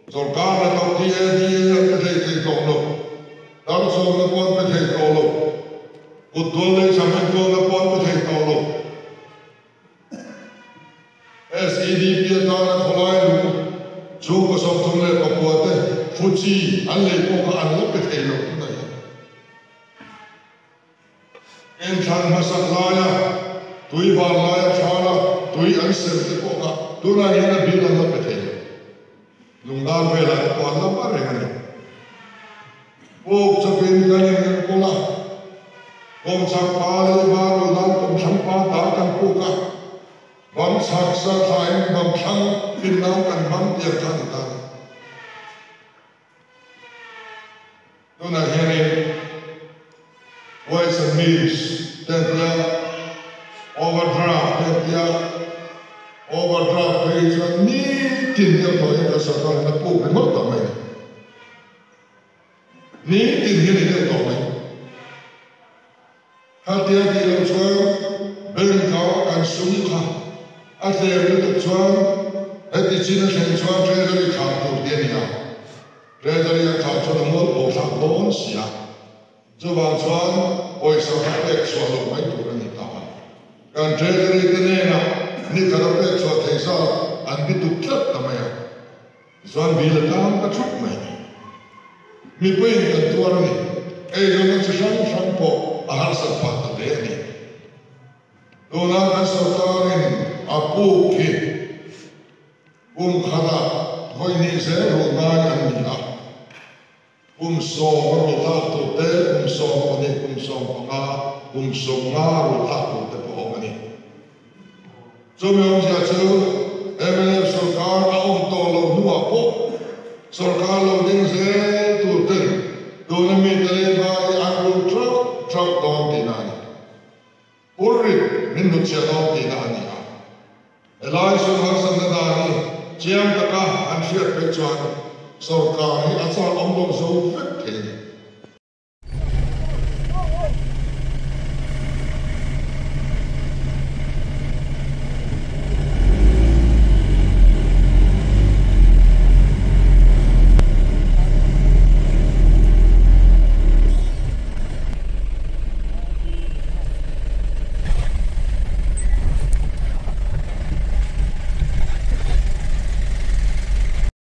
Sorkar hnathawk DADA an pe thei thei tawh lo, tar chawmna pawh an pe thei tawh lo, kut tual leh chham enkawlna pawh an pe thei tawh lo. SEDP atana khawlai lung chhungkaw 39 te Fuji an lei pawh kha an la pe thei lo tunah hian. Inthlan hmasak laia tui van laia thala tui an sem te pawh kha tunah hian a bill an la pe thei lo. Lungdar velah te pawh an la hma reng a ni. Puk chawpin kan inenkawl a, kawmchhak pa leh va rawl dan kawmthlang pa ta kan puk a, bang chhak sa thlain bang thlang fin nan kan hmang tiang kha a ni ta a ni. Tunah hianin Ways and Means te an tia, Overdraft te an tia, Overdraft phei hi chuan nitin deuh tawh hian kan sorkar hian a puk ringawt tawh mai a ni. Nitin hi a ni deuh tawh mai. Khatia tih loh chuan bank a kan sum kha a tlem lutuk chuan heti chin a thlen chuan treasury khar tur tih a ni a, treasury a khar chuan a mualpho thlak dawn si a, chuvang chuan pawisa kha pek chhuah loh mai tur a ni ta a, kan treasury te hnenah ni khat a pek chhuah theih zat an bituk tlat ta mai a. Tichuan bill a tang ta thup mai ni. Mipuiin kan tuar a ni. Eizawnna chi hrang hrang pawh a harsat phah ta hle a ni. Tuna kan sorkarin a puk hi kum khatah vawi hnih zel ruh ngai an ni a. Kum 10 a ruh thlak tur te, kum 12, kum 15, kum 50 a ruh thlak tur te pawh a awm a ni. Chumi awmzia chu mnf sorkar a awm tawh loh hnuah pawh sorkar lo ding zel tur ten tuna mite leh hma hi an rul thauh thauh dawn tihna a ni. Purrit min hnutchhiah dawn tihna a ni a. Helai sum harsatna dan hi chiang taka an hriat phei chuan sorkar hi a chak awm lo zo vek thei a ni.